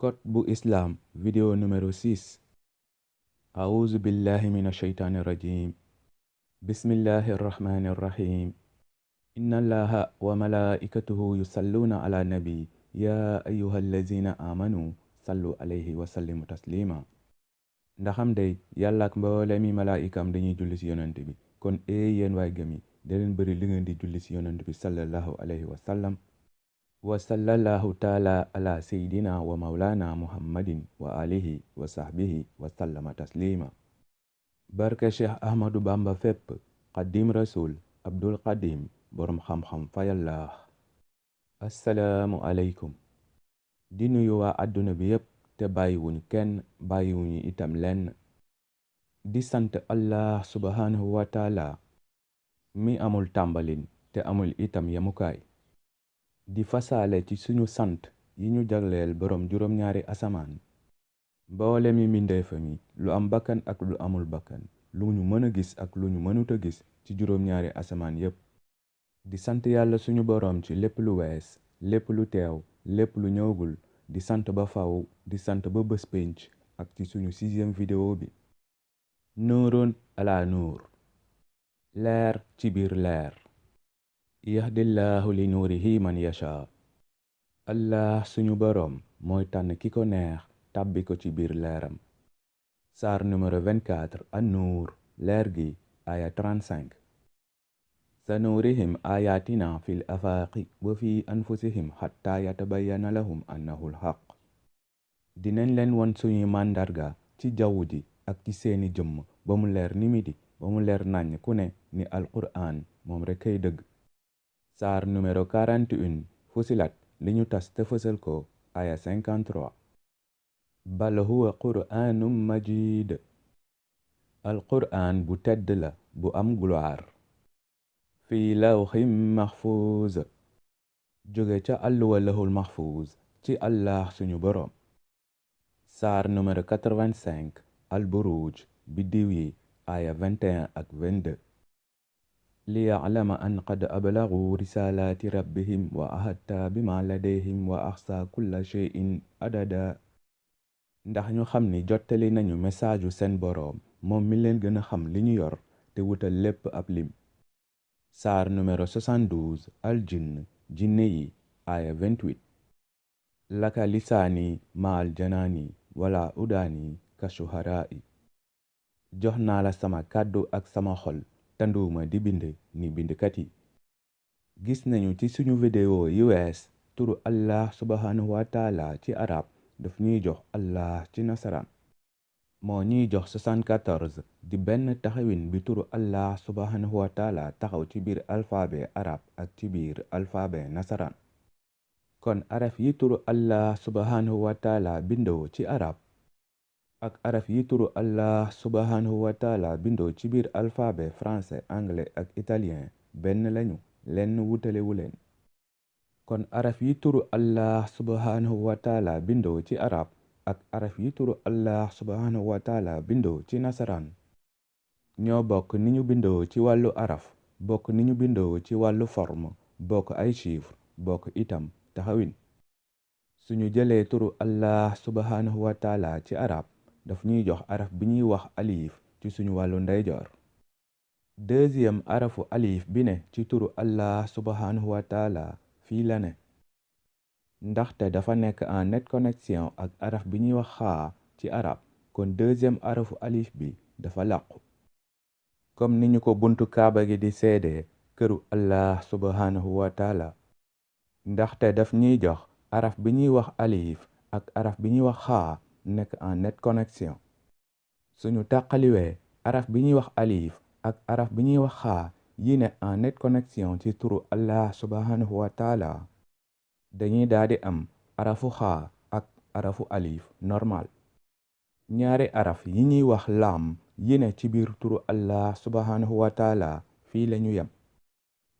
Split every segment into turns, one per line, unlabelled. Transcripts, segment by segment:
Code bu Islam vidéo numéro 6. A'udhu billahi minash shaitanir rajim. Bismillahir rahmanir rahim. Inna allaha wa malaikatahu yusalluna ala nabi ya ayyuhallazina amanu sallu alayhi wa sallimu taslima. Ndaxam day yàlla ak mboolemi malaayikam dañuy julli ci yonent bi kon yéen waay gëm yi da leen bëri li ngeen di julli ci yonent bi sallallahu alayhi wa sallam. wa sallallahu taala ala sayidina wa maulana muhammadin wa alihi wa sahbihi wa sallama taslima. barke cheikh ahmadu bamba fépp qadim rasul abdul qadim boroom xam-xam fayallah. assalaamu aleykum. di nuyu waa àdduna bi yépp te bàyyiwuñu kenn bàyyiwuñu itam lenn. di sant allah subhanahu wa taala mi amul tàmbalin te amul itam yemukaay. di fasaale ci suñu sant yi ñu jagleel boroom juróom-ñaari asamaan mboole mi mbindeefam yi lu am bakkan ak lu amul bakkan lu ñu mën a gis ak lu ñu mënut a gis ci juróom-ñaari asamaan yépp. di sant yàlla suñu boroom ci lépp lu wees lépp lu teew lépp lu ñëwagul di sant ba faw di sant ba bés pénc ak ci suñu 6e vidéo bi. nuurun ala nuur, leer ci biir leer. yahdillahu li nuurihi man yasha. allah suñu boroom mooy tànn ki ko neex tàbbi ko ci biir leeram. saar numéro 24 an-nuur leer gi aya 35. sanuurihim ayatina fil afaaqi wa fi anfusihim xatta yatabayyana lahum annahu alxaq. dinañ leen won suñuy màndarga ci jaww ji ak ci seeni jëmm ba mu leer ni midi ba mu leer naññ ku ne ni alquraan moom rekk kay dëgg. saar numéro 41 fusilat li ñu tas te fësal ko aya 53. bal huwa qur'anum majid. alqur'an bu tedd la bu am gloire. fii lawxim maxfuuz. jóge ca àlluwa lahul maxfuuz ci allah suñu boroom. saar numéro 85 alburuj biddiw yi aya 21 ak 22. liya'lama an qad ablagu risalaati rabbihim wa ahatta bima ladayhim wa axsa kulla shay'in adada. ndax ñu xam ni jottali nañu mesaaju seen boroom moom mi leen gën a xam li ñu yor te wutal lépp ab lim. saar numéro 72 aljinn jinne yi aya 28. laka lisaani maal janaani wala udaani ka shuharaa'i. jox naa la sama kàddu ak sama xol tanduuma di bind ni bindkat yi. gis nañu ci suñu vidéo yi wees turu allah subhanahu wa taala ci arab daf ñuy jox allah ci nasaraan. moo ñuy jox 74 di benn taxawin bi turu allah subhanahu wa taala taxaw ci biir alphabet arab ak ci biir alphabet nasaraan. kon araf yi turu allah subhanahu wa taala bindoo ci arab ak araf yi turu allah subhanahu wa taala bindoo ci biir alphabet français anglais ak italien benn lañu lenn wutalewu leen. kon araf yi turu allah subhanahu wa taala bindoo ci arab ak araf yi turu allah subhanahu wa taala bindoo ci nasaraan ñoo bokk ni ñu bindoo ci wàllu araf bokk ni ñu bindoo ci wàllu forme bokk ay chiffre bokk itam taxawin. suñu jëlee turu allah subhanahu wa taala ci arab daf ñuy jox araf bi ñuy wax alif ci suñu wàllu ndeyjoor. deuxième arafu alif bi ne ci turu allah subhanahu wa taala fii la ne ndaxte dafa nekk en nette connexion ak araf bi ñuy wax xaa ci arab kon deuxième arafu alif bi dafa làqu. comme ni ñu ko buntu kaaba gi di seede këru allah subhanahu wa taala ndaxte daf ñuy jox araf bi ñuy wax alif ak araf bi ñuy wax xaa nekk en nette connexion. suñu tàqaliwee araf bi ñuy wax alif ak araf bi ñuy wax xaa yi ne en nette connexion ci turu allah subhanahu wa taala dañuy daldi am arafu xaa ak arafu alif normal. ñaari araf yi ñuy wax laam yi ne ci biir turu allah subhanahu wa taala fii lañu yem.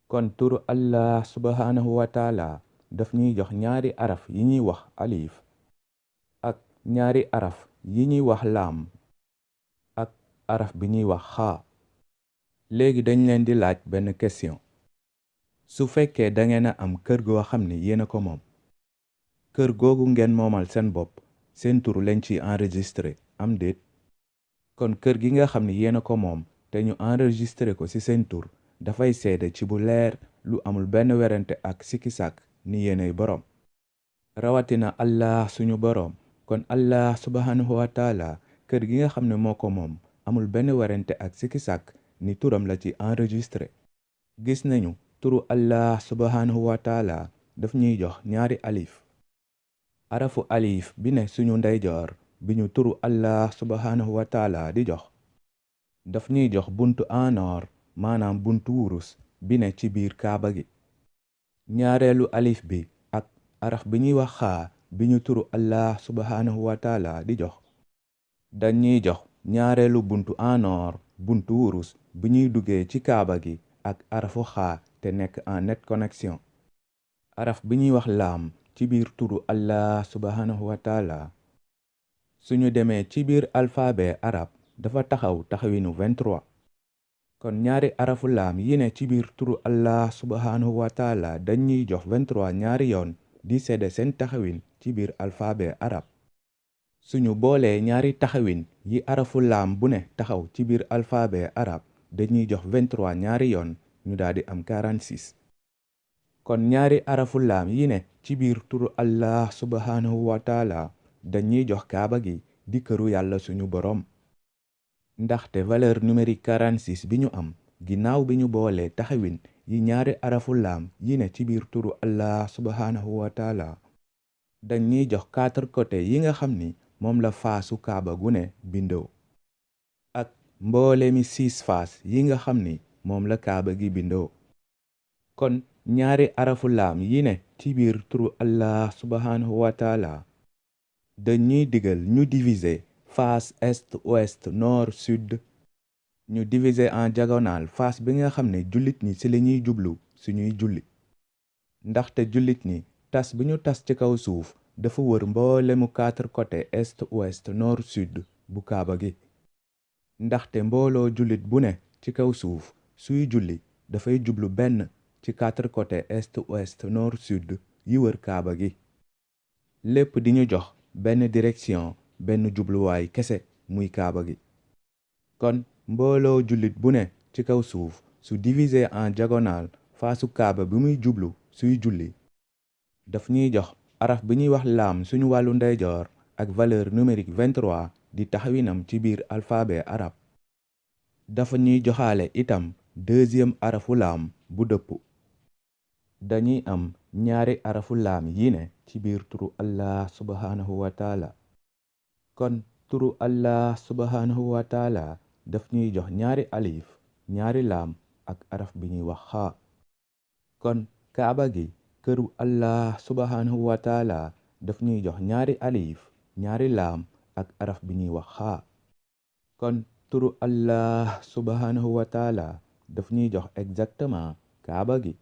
kon turu allah subhanahu wa taala daf ñuy jox ñaari araf yi ñuy wax alif ak ñaari araf yi ñuy wax laam ak araf bi ñuy wax xaa. léegi dañ leen di laaj benn question. su fekkee da ngeen a am kër goo xam ne yéen a ko moom kër googu ngeen moomal seen bopp seen tur lañ ci enregistré am déet? kon kër gi nga xam ne yéen a ko moom te ñu enregistré ko ci seen tur dafay seede ci bu leer lu amul benn werante ak sikki sàkk ni yéenay boroom. rawatina allah suñu boroom. kon allah subhanahu wa taala kër gi nga xam ne moo ko moom amul benn werante ak sikki sàkk ni turam la ci enregistré. gis nañu turu allah subhanahu wa taala daf ñuy jox ñaari alif. arafu alif bi ne suñu ndeyjoor bi ñu turu allah subhanahu wa taala di jox daf ñuy jox buntu en or maanaam buntu wurus bi ne ci biir kaaba gi. ñaareelu alif bi ak araf bi ñuy wax xaa bi ñu turu allah subhanahu wa taala di jox dañ ñuy jox ñaareelu buntu en or buntu wurus bi ñuy duggee ci kaaba gi ak arafu xaa te nekk en nette connexion. araf bi ñuy wax laam ci biir turu allah subhanahu wa taala suñu demee ci biir alphabet arab dafa taxaw taxawinu 23. kon ñaari arafu laam yi ne ci biir turu allah subhanahu wa taala dañ ñuy jox 23 ñaari yoon di seede seen taxawin ci biir alphabet arab. suñu boolee ñaari taxawin yi arafu laam bu ne taxaw ci biir alphabet arab dañuy jox 23 ñaari yoon ñu daldi am 46. kon ñaari arafu laam yi ne ci biir turu allah subhanahu wa taala dañuy jox kaaba gi di këru yàlla suñu boroom. ndaxte valeur numérique 46 bi ñu am ginnaaw bi ñu boolee taxawin yi ñaari arafu laam yi ne ci biir turu allah subhanahu wa taala dañuy jox 4 côté yi nga xam ni moom la faasu kaaba gu ne bindoo ak mboole mi 6 faas yi nga xam ni moom la kaaba gi bindoo. kon ñaari arafu laam yi ne ci biir turu allah subhanahu wa taala dañuy digal ñu diviser face est ouest nord sud. ñu diviser en diagonale face bi nga xam ne jullit ñi ci la ñuy jublu suñuy julli. ndaxte jullit ñi tas bi ñu tas ci kaw suuf dafa wër mboolemu 4 côté est ouest nord sud bu kaaba gi. ndaxte mbooloo jullit bu ne ci kaw suuf suy julli dafay jublu benn ci 4 côté est ouest nord sud yi wër kaaba gi. lépp di ñu jox benn direction benn jubluwaay kese muy kaaba gi. kon mbooloo jullit bu ne ci kaw suuf su diviser en diagonale faasu kaaba bi muy jublu suy julli daf ñuy jox araf bi ñuy wax laam suñu wàllu ndeyjoor ak valeur numérique 23 di taxawinam ci biir alphabet arab. dafa ñuy joxaale itam deuxième arafu laam bu dëpp. dañuy am ñaari arafu laam yi ne ci biir turu allah subhanahu wa taala. kon turu allah subhanahu wa taala daf ñuy jox ñaari alif ñaari laam ak araf bi ñuy wax xaa. kon kaaba gi këru allah subhanahu wa taala daf ñuy jox ñaari alif ñaari laam ak araf bi ñuy wax xaa. kon turu allah subhanahu wa taala daf ñuy jox exactement kaaba gi.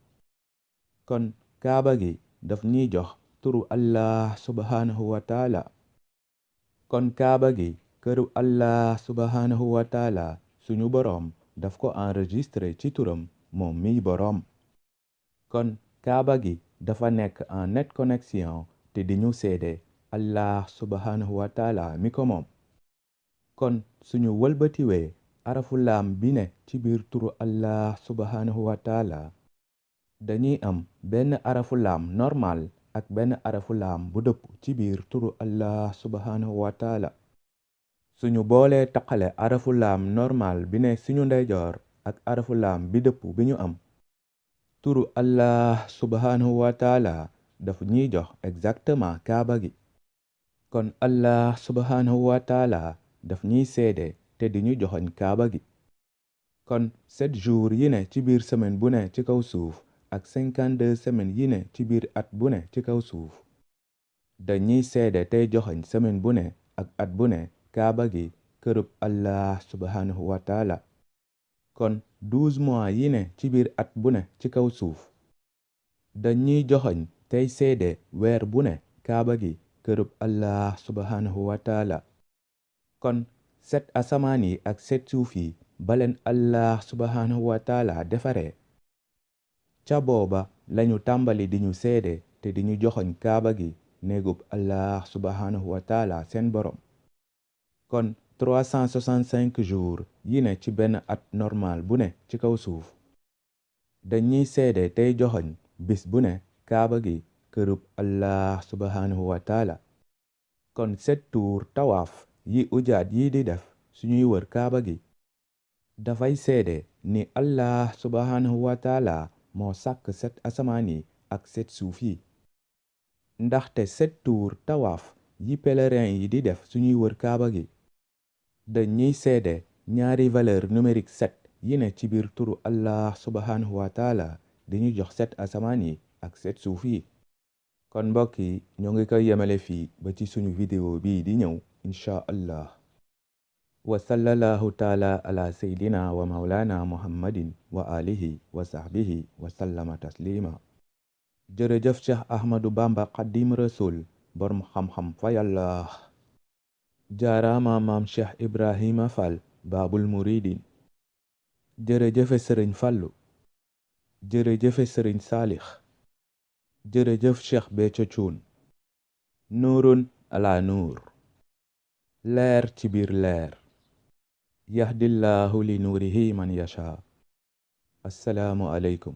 kon kaaba gi daf ñuy jox turu allah subhanahu wa taala. kon kaaba gi këru allah subhanahu wa taala suñu boroom daf ko enregistré ci turam moom miy boroom. kon kaaba gi dafa nekk en nette connexion te di ñu seede allah subhanahu wa taala mi ko moom. kon suñu wëlbatiwee arafu laam bi ne ci biir turu allah subhanahu wa taala dañuy am benn arafu laam normal ak benn arafu laam bu dëpp ci biir turu allah subhanahu wa taala. suñu boolee taqale arafu laam normal bi ne suñu ndeyjoor ak arafu laam bi dëpp bi ñu am turu allah subhanahu wa taala daf ñuy jox exactement kaaba gi. kon allah subhanahu wa taala daf ñuy seede te di ñu joxoñ kaaba gi. kon 7 jours yi ne ci biir semaine bu ne ci kaw suuf ak 52 semaines yi ne ci biir at bu ne ci kaw suuf dañuy seede tey joxoñ semaine bu ne ak at bu ne kaaba gi kërub allah subhanahu wa taala. kon 12 mois yi ne ci biir at bu ne ci kaw suuf dañuy joxoñ tey seede weer bu ne kaaba gi kërub allah subhanahu wa taala. kon 7 asamaan yi ak 7 suuf yi baleen allah subhanahu wa taala defaree ca booba lañu tàmbali di ñu seede te di ñu joxoñ kaaba gi néegub allah subhanahu wa taala seen borom. kon 365 jours yi ne ci benn at normal bu ne ci kaw suuf dañuy seede tey joxoñ bis bu ne kaaba gi kërub allah subhanahu wa taala. kon 7 tours tawaaf yi ujaat yi di def suñuy wër kaaba gi dafay seede ni allah subhanahu wa taala moo sàkk 7 asamaan yi ak 7 suuf yi. ndaxte 7 tours tawaaf yi pèlerin yi di def suñuy wër kaaba gi dañuy seede ñaari valeur numérique 7 yi ne ci biir turu allah subhanahu wa taala di ñu jox 7 asamaan yi ak 7 suuf yi. kon mbokk yi ñoo ngi koy yemale fii ba ci suñu vidéo bii di ñëw insha allah. wa sallallahu taala ala seydina wa maulana muhammadin wa alihi wa sahbihi wa sallama taslima. jërëjëf cheikh ahmadu bamba xadim rasul borom xam-xam fa yàlla. jaaraama maam cheikh ibrahima fall baabul muridin. jërëjëfe sëriñ fallu. jërëjëfe sëriñ saalix. jërëjëf cheikh béthio thioune. nuurun ala nuur. leer ci biir leer. yahdillahu li nuurihi man yasha. assalaamu aleykum.